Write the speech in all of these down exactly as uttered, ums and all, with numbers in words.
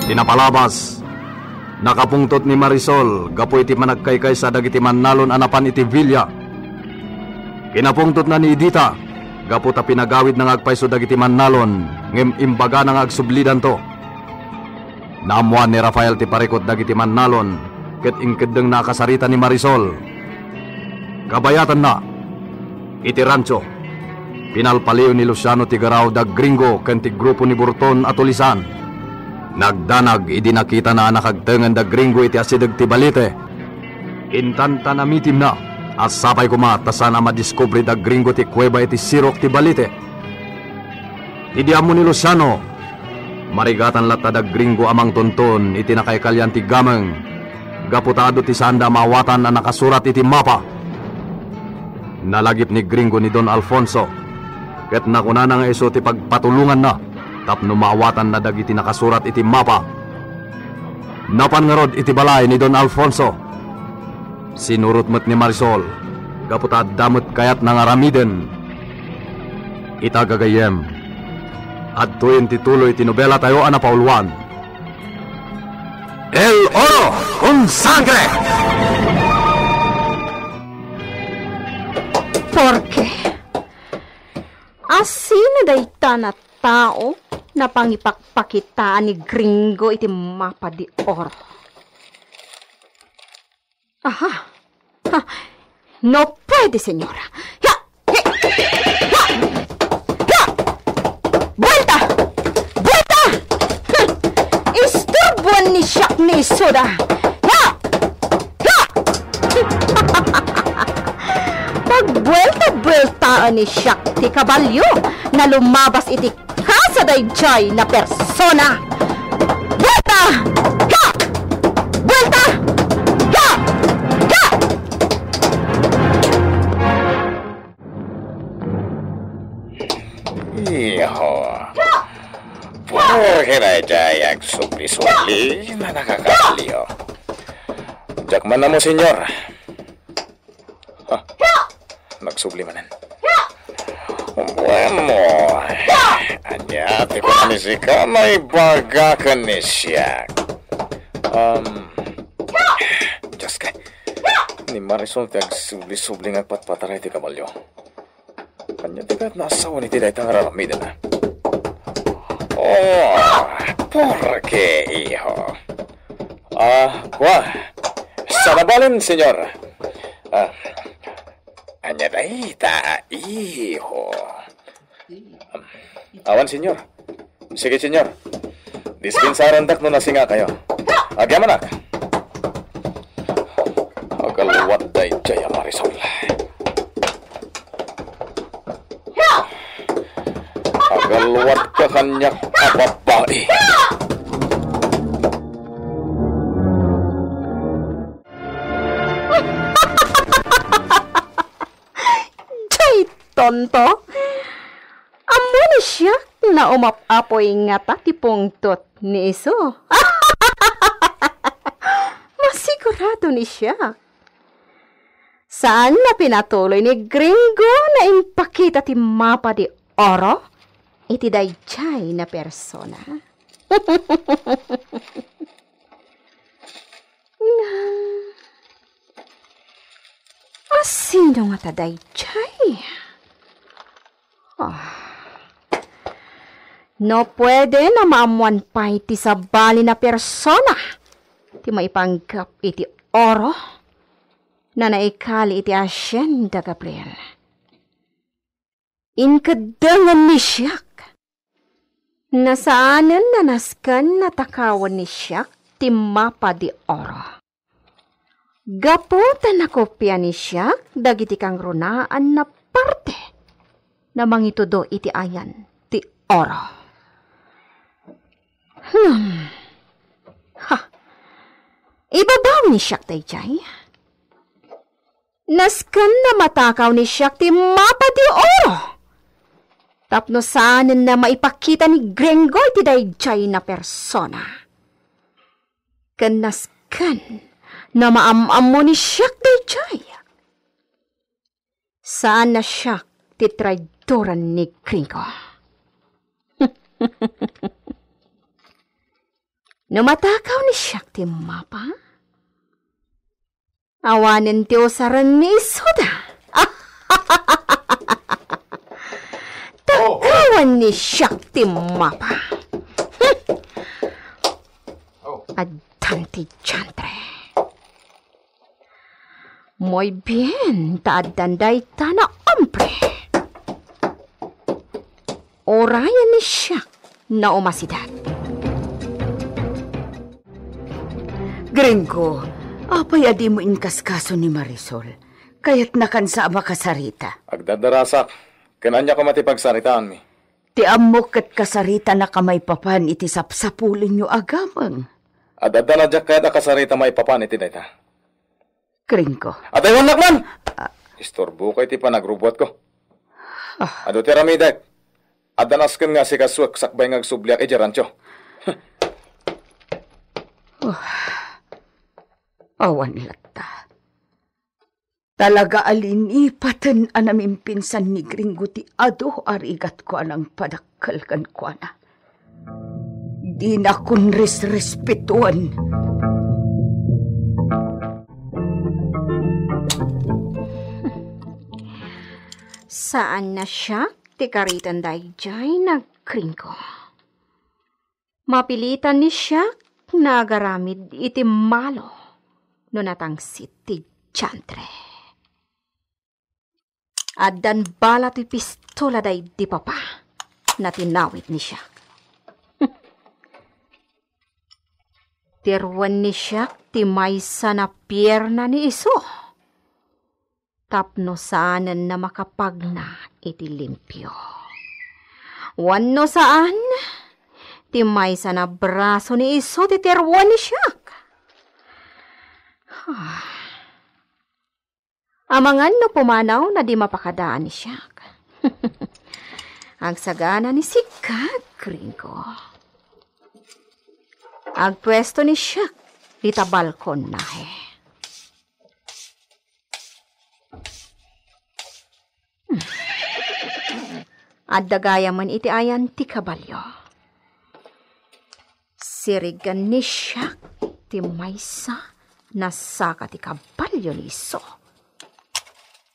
Ti napalabas, nakapungtot ni Marisol gapu iti panagkaykaysa dagiti mannalon a napan iti villa. Kinapungtotna ni Edita gapu ta pinagawidna nga agpayso dagiti mannalon, ngem imbagana nga agsublidanto. Naammoan ni Rafael ti parikut dagiti mannalon, ket inkeddengna a kasarita ni Marisol. Kabayatanna, iti rancho, pinalpaliw ni Luciano ti garaw da Gringo ken ti grupo ni Burton a tulisan. Nagdanag idi nakitana a nakagtengen da Gringo iti asideg ti balite. Intanta namitimna a sapay koma ta saan a madiskubre da Gringo ti kuweba iti sirok ti balite. Idi ammo ni Luciano, marigatan latta da Gringo a mangtunton iti nakaikalian ti gameng, gapu ta adu ti saanda a maawatan a nakasurat iti mapa. Nalagip ni Gringo ni Don Alfonso, ket nakunana nga isu ti pagpatulonganna tapno maawatanna dagiti nakasurat iti mapa. Napan ngarud iti balay ni Don Alfonso. Sinurot met ni Marisol, gapu ta adda met kayatna nga aramiden. Ita, gagayyem, adtoyen ti tuloy ti nobelatayo a napauluan, El Oro con Sangre! Porke, asino dayta a tao napangipakpakitaan ni Gringo iti mapa de oro? Aha. Ha. No puede, señora. Ha! He! Ha! Ha! Buelta! Buelta! Hmm. Isturboan ni siak ni isuda. Ha! Ha! Pagbuelta-bueltaan ni siak ti kabalio na lumabas iti kasa daydiay a persona. Buelta! Ga! Buelta! Ga! Ga! Iho. Porke daydiay agsubli-subli a nakakabalio. Diak man ammo, señor. Ha? Nagsubli manen. Bueno, ania ti kuna ni sika a maibaga ken ni siak? Um, Dios kay, ni Marisol ti agsubli-subli nga agpatpataray ti kabalio. Ania ti kayatna a sawen iti dayta nga ar-aramiden, a? Oh, porke, iho. Ah, kua. Saan a balen, señor? Ah, ania dayta, iho? Awan, señor. Sige, señor. Dispensaren tak no nasingakayo. Agyamanak. Agalwad daydiay a Marisol. Agalwad ka kaniak a babai. Jay tonto! Ammo ni siak, naumap-apoy ngata ti pungtot ni isu. Masigurado ni siak. Saan a pinatuloy ni Gringo a impakita ti mapa de oro iti daydiay a persona. Ngem, asino ngata daydiay? Ah. No puede a maammoan pay ti sabali a persona ti maipanggep iti oro a naikali iti Hacienda Gabriel. Inkeddengen ni siak. Nasaanen a nasken a takawen ni siak ti mapa de oro. Gapu ta nakopia ni siak dagiti kangrunaan a parte a mangitudo iti ayan ti oro. Hmm. Ha. Ibabaw ni siak daydiay. Nasken a matakaw ni siak ti mapa de oro. Tapno saanen a maipakita ni Gringo iti daydiay a persona. Ken nasken a maam-ammo ni siak daydiay. Saan a siak ti traidoran ni Gringo. No matakaw ni Siak ti mapa, awanen ti usaren ni isuda. Takawan ni Siak ti mapa. Addan ti diantre. Muy bien, ta addan dayta na hombre. Urayen ni Siak na umasidat. Gringo, apay a dimo inkaskaso ni Marisol? Kayatnakansa a makasarita. Agdardarasak, ken ania koma ti pagsaritaanmi? Ti ammok ket kasaritanaka maipapan iti sapsapulenyo a gameng. Ad-adda na diak kayat a kasarita maipapan iti dayta. Gringo. Adaywannak man! Ah. Istorboka iti panagrubuatko. Ah. Adu ti aramidek. Adda nasken nga asikasuek sakbay nga agsubliak idiay rancho. Oh. Awan latta. Talaga a linipaten a namimpinsan ni Gringo ti adu a rigatko a nangpadakkel kenkuana. Dinakon resrespetuen. Saan a siak ti kariten daydiay, Gringo. Mapilitan ni Siak nga agaramid iti malo no natangsit ti diantre. Addan bala ti pistola daydi papa na tinawid ni Siak. Tiruen ni Siak ti maysa na pierna ni isu. Tapno saanen a makapagna iti limpio. Wenno saan, ti maysa na braso ni isu ti tiruen ni Siak. Amangan no pumanaw na di mapakadaan ni Siak. Agsagana ni sika, Gringo. Agpuesto ni Siak dita balkon, nahe. Adda gayamen iti ayan ti kabalio. Sirigan ni Siak ti maysa na saka ti kabalio ni isu.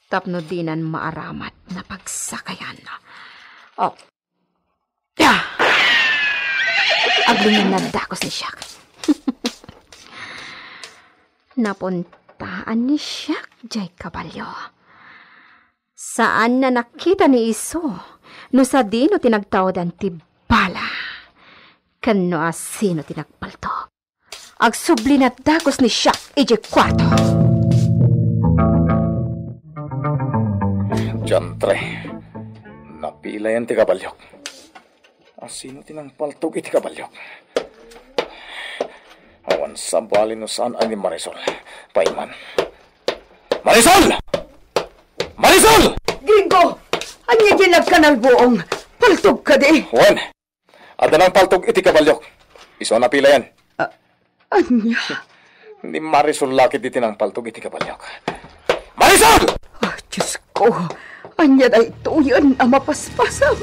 Tapno dinan maaramat na pagsakayan. Oh. Ah! Aglingan na dakos ni Siak. Napuntaan ni Siak jay kabalio. Saan a nakita ni isu no sadino ti nagtawdan ti bala ken no asino ti nagpaltog. Agsubli na dakos ni Siak idiay kuarto. Diantre, napilayan ti kabaliok. Asino ti nangpaltog iti kabaliok? Awan sabali no saan a ni Marisol. Pay man. Marisol! Marisol! Gringo! Ania diay nagkanalbuong? Paltog kadi? Wen, adda nangpaltog iti kabaliok. Isu a napilayan. A-, ania? Ni Marisol la ketdi ti nangpaltog iti kabaliok. Marisol! Ah, Diosko, ania daytoyen a mapaspasam?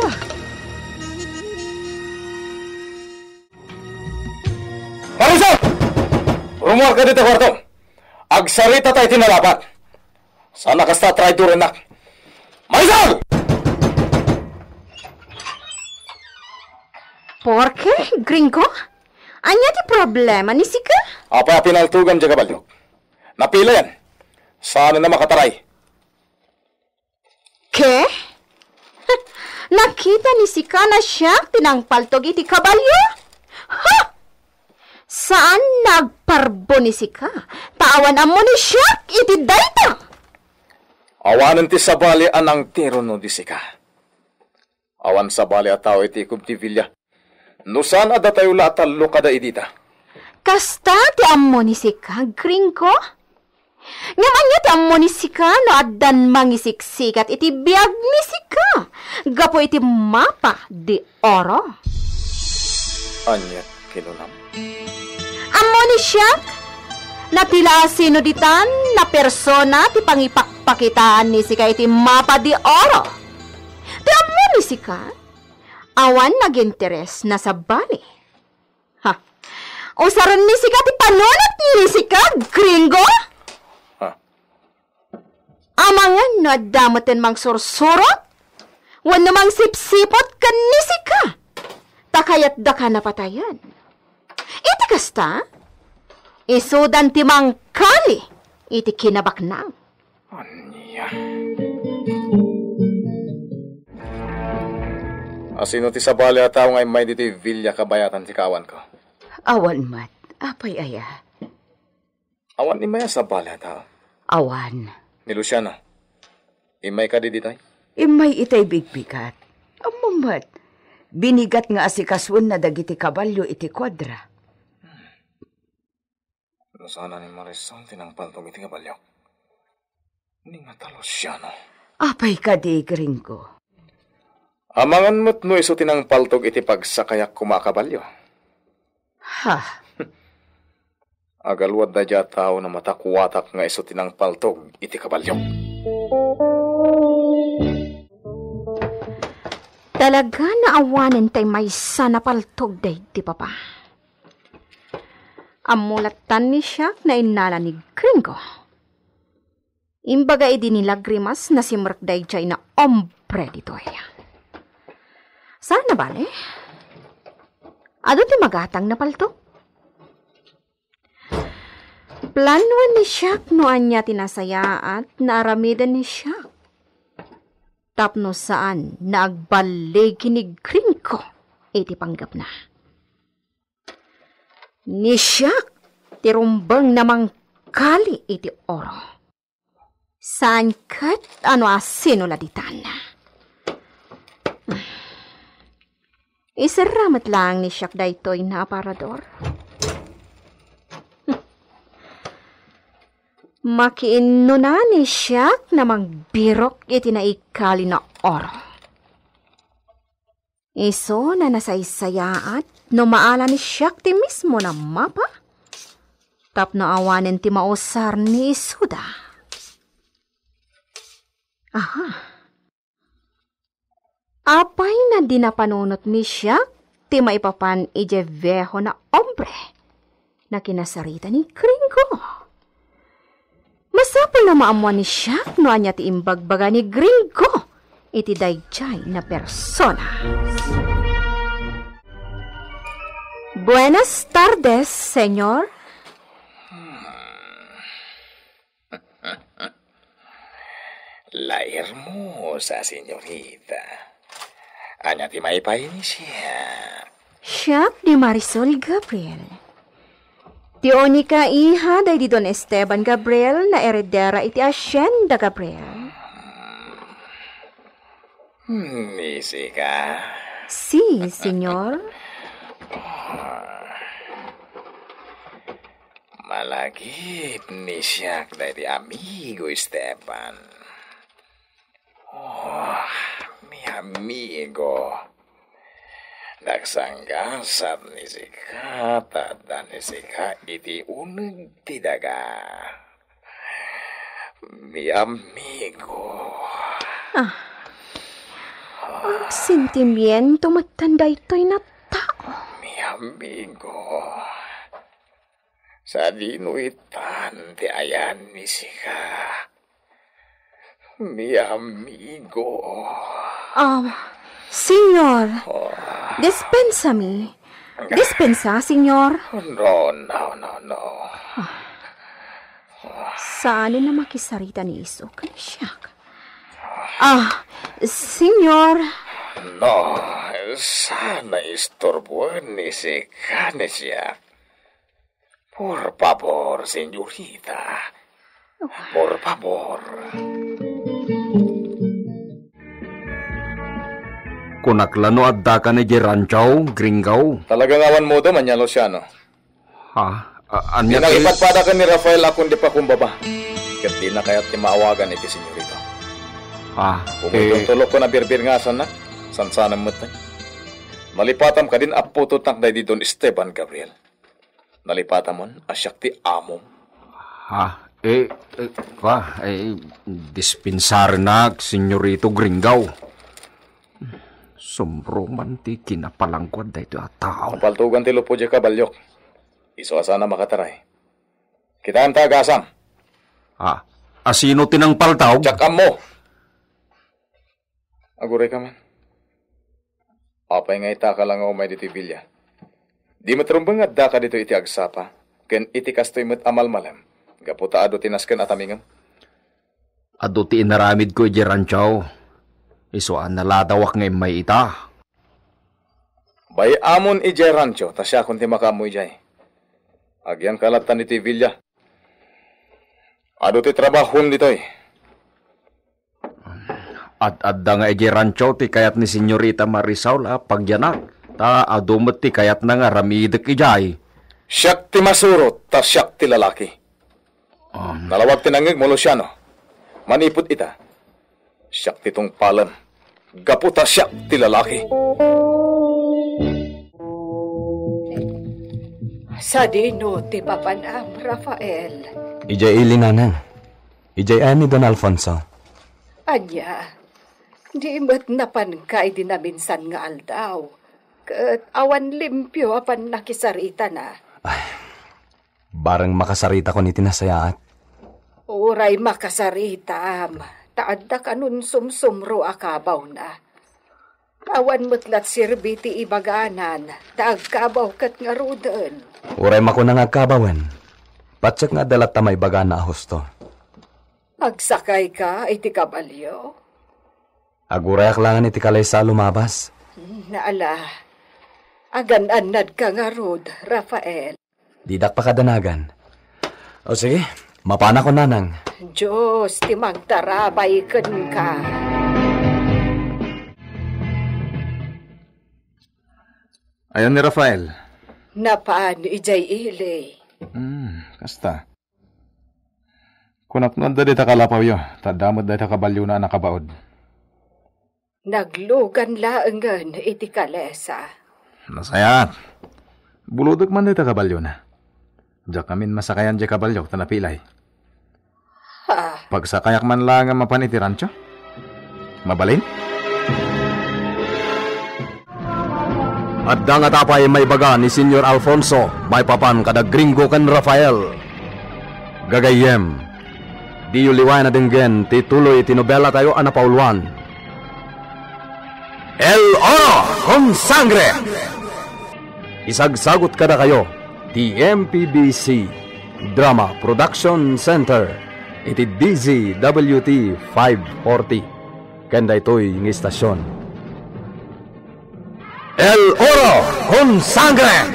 Marisol! Rummuarka dita kuarto. Agsaritata iti nalapat. Saan a kasta a traidorennak. Marisol! Porke, Gringo? Ania ti problema ni sika? Apay a pinaltogam diay kabaliok? Napilayan. Saan a makataray. Ke? Nakita ni sika na siak ti nangpaltog iti kabalio? Ha! Saan a agparbo ni sika, ta awan ammo ni siak iti dayta! Awanen ti sabali a nangtiruno idi sika. Awan sabali a tao iti Ikub ti Villa. No saan a datayo la a tallo kada idita. Kasta ti ammo ni sika, Gringo? Ngem ania ti ammo ni sika no addan mangisiksikat iti biag ni sika gapu iti mapa de oro? Ania kinunam? Ammo ni siak? Natila a sino ditan a persona ti pangipakpakitaan ni sika iti mapa de oro? Ti ammo ni sika? Awan naginteres na sabali. Ha. Usaren ni sika ti panunot ni sika, gringo? Ha? Amangan no adda metten mangsursurot wenno mangsipsipot ken ni sika, ta kayatdaka napatayen. Iti kasta, isudan ti mangkali iti kinabaknang. Ania? Asino ti sabali a tao nga immay ditoy villa kabayatan ti kaawanko? Awan met. Apay aya? Awan immay a sabali a tao? Awan. Ni Luciano, immay kadi ditoy? Immay itay bigbigat. Ammom met, binigat nga asikasoenna dagiti kabalio iti kuadra. No saan a ni Marisol ti nangpaltog iti kabalio? Ni ngata Luciano. Apay kadi, gringo? Amangan met no isu ti nangpaltog iti pagsakayak koma a kabalio. Ha? Agaluad daydiay a tao a matakuatak nga isu ti nangpaltog iti kabalio. Talaga nga awanen tay maysa a napaltog daydi papa. Ammo lattan ni Siak nga innala ni gringo. Imbaga idi ni lagrimas a simrek daydiay a hombre ditoy. Saan a bale? Adu ti magatang a napaltog? Planoen ni Siak no ania ti nasayaat a aramiden ni Siak tapno saan a agbaligi ni gringo iti panggepna. Ni Siak ti rumbeng a mangkali iti oro. Saan ket no asino la ditan. Iserra met laeng ni Siak daytoy a aparador. Makiinnuna ni Siak a mangbirok iti naikali a oro. Isu a nasaysayaat no maala ni Siak ti mismo a mapa tapno awanen ti mausar ni isuda. Aha. Apay a di napanunot ni Siak ti maipapan idiay vieho a hombre a kinasarita ni gringo? Masapul a maammuan ni Siak no ania ti imbagbaga ni gringo iti daydiay a persona. Buenas tardes, senyor. La hermosa, senyorita. Ania ti maipapan ni Siak? Siak ni Marisol Gabriel. Ti unika iha daydi Don Esteban Gabriel a heredera iti Hacienda Gabriel. Hmm, ni sika? Si, senyor. Malagip ni Siak daydi amigo Esteban. Oh, mi amigo. Nagsanggasat ni sika, ta adda ni sika iti uneg ti daga. Mi amigo. Ah. Agsentimiento metten daytoy a tao. Mi amigo. Sadino itan ti ayan ni sika? Mi amigo. Ah, senyor. Oh. Dispensami. Dispensa, senyor. No, no, no, no. Saan a makisarita ni isu ken siak? Ah, senyor. No, saan a isturboen ni sika ni siak. Por pabor, senyorita. Por pabor. Kunak la no addaka idiay rancho, gringo? Talaga nga awan modom, ania, Luciano? Ha? A-, ania ti nang-ipadpadaken ni Rafael a kundi pakumbaba. Ket dina kayat ti maawagan iti senyorita. Ha? Umayton eh, tulokko a birbirngasannak, sansanem metten. Nalipatam kadin a putotnak daydi Don Esteban Gabriel. Nalipatamon a siak ti amom. Ha? Eh, eh, pa, eh, dispensarenak, senyorito gringo. Sumruman ti kinapalangkuad daytoy a tao. Paltugan ti lupod diay kabaliok. Isu a saan a makataray. Kitaem ta agasam. Ah, asino ti nangpaltaw? Diak ammo. Aguray ka man. Apay nga ita ka la nga umay ditoy villa? Di met rumbeng nga addaka ditoy iti agsapa, ken iti kastoy met a malmalem, gapu ta adu ti nasken a tamingem. Adu ti inaramidko idiay rancho. Isu a naladawak nga immay ita. Bay-amon idiay rancho, ta siakon ti makaammo idiay. Agyanka latta ditoy villa. Adu ti trabahom ditoy. Ad-adda nga idiay rancho ti kayat ni Senyorita Marisol a pagyanak, ta adu met ti kayatna nga aramidek idiay. Siak ti masurot, ta siak ti lalaki. Um. Nalawag ti nangngegmo, Luciano. Manipud ita, siak ti tungpalem, gapu ta siak ti lalaki. Sadino ti papanam, Rafael? Idiay ili, nanang. Idiay ni Don Alfonso. Ania, di met napanka idi naminsan nga aldaw, ket awan limpio a pannakisaritana. Ay, bareng makasaritakon iti nasayaat. Uray makasaritam, ta adda kanon sumsumro a kabawna. Awan met lat sirbi ti ibaganan, ta agkabaw ket ngaruden. Uray makuna nga agkabawen, patiek nga adda latta maibagana a husto. Agsakayka iti kabalio? Agurayak laengen iti kalesa a lumabas. Hmm, ala, agan-annadka ngarud, Rafael. Didak pakadanagan. O sige, mapanakon, nanang. Dios ti mangtarabay kenka. Ayan ni Rafael. Napan idiay ili. Hmm, kasta. Kunak no adda dayta kalapawyo, ta adda met dayta kabaliona a nakabaud. Naglugan laengen iti kalesa. Nasayaat. Bulodek man dayta kabaliona. Diak amin masakayan diay kabaliok ta napilay. Ha? Pagsakayak man laeng a mapan iti rancho? Mabalin? Adda ngata pay maibaga ni Senyor Alfonso maipapan kada Gringo ken Rafael. Gagayyem, diyo liwayan a denggen ti tuloy ti nobelatayo a napauluan. El Oro con Sangre! Isagsagut kadakayo ti M P B C Drama Production Center iti D Z W T five forty ken daytoy nga istasion. El Oro con Sangre!